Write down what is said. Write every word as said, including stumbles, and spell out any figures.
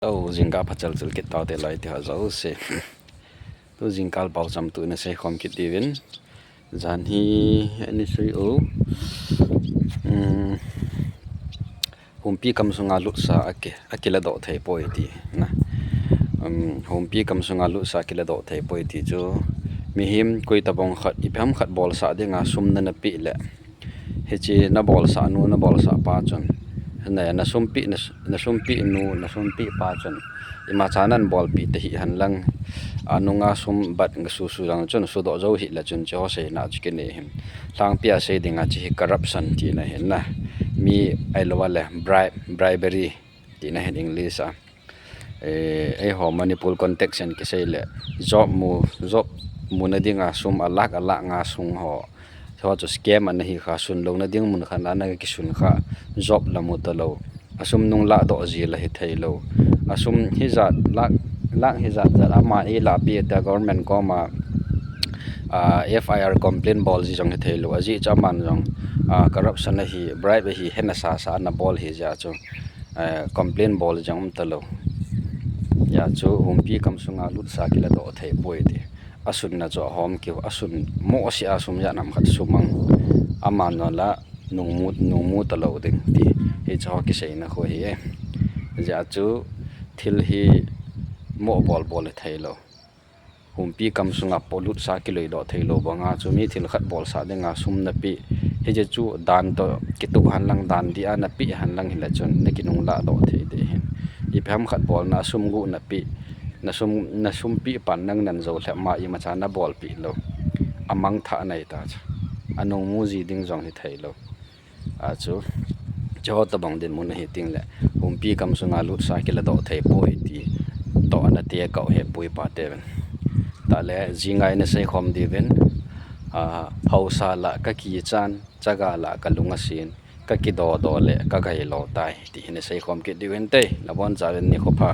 Aw, jingkah pha chalchal kit taute loi te ho jouse. Tu jingkah pao cham tu ina seikhom kit diuvin. Jan hi ani sui u. Um, humpi kam sunga lutsa aki, akiladoh thei poi ti na. Um, humpi kam sunga lutsa akiladoh thei poi ti chu mihem koi tabang khat, ipi ham khat bolsah dinga sum nana peh le, hiche nabolsah nu, nabolsah pa chun, na, nasum peh, na, nasum peh nu, nasum peh pa chun imacha nabolpeh tahih hen lang, anunga sum bat nga susu lang chun sudoh jou hih le chun hiche ho seina chu kinei hin. Lhangpi a sei dinga hiche hi corruption tina hin na. Mi ahilouleh bribe, bribery tina hin English a. Eh, eiho Manipur context in kisei le, job mu, job muna dinga sum a lakh a lakh nga sung ho, ho chu scam ana hi kha, sun louna ding mun khat ana kisun kha, job la mu talou. Asum nung ladoh ji la hithei lou. Asum hijat lakh, lakh hijat jat ama eilapi ta government koma, ah, F I R complaint bol ji jong hithei lou. Ajeh chu aman jong, ah, corruption ahi, bribe ahi, hena sasa ana bol hi jeh chu, eh, complaint bol jong um talou. Hijeh chu humpi kam sunga lutsa kiladoh thei poi ti. Asunna chu ahom keu, asun mohseh a sum jat ham khat sumang. Aman jong la nungmu, nungmu talou ding ti. Hiche ho kiseina khu hi e. Hijeh chu thil hi mo bol bol hithei lou. Humpi kam sunga po lutsa kiladoh thei lou banga chu mi thil khat bolsah dinga sum napeh. Hiche chu dan toh kitoh hen lang, dan dia napeh hen lang hile chun nakinung ladoh thei ding ahin. Ipi ham khat bolna sum gu napeh, nasum, nasum peh pan nang nan jou lhep ma imacha nabolpeh lou. Amangthah nei ta chu. Anungmu ji ding jong hithei lou. Achu, hiche ho tabang dinmun ahi teng le, humpi kam sunga lutsa kiladoh thei poi ti toh ana tekah u hi pu pa teuvin. Tale, jinga ina seikhom diuvin, ah, haosa lah kakichan, chaga lah kalung asin, kakidodoh le kagailo tai, ti hi ina seikhom kit diu hinte, nabonchauvin nikho pha.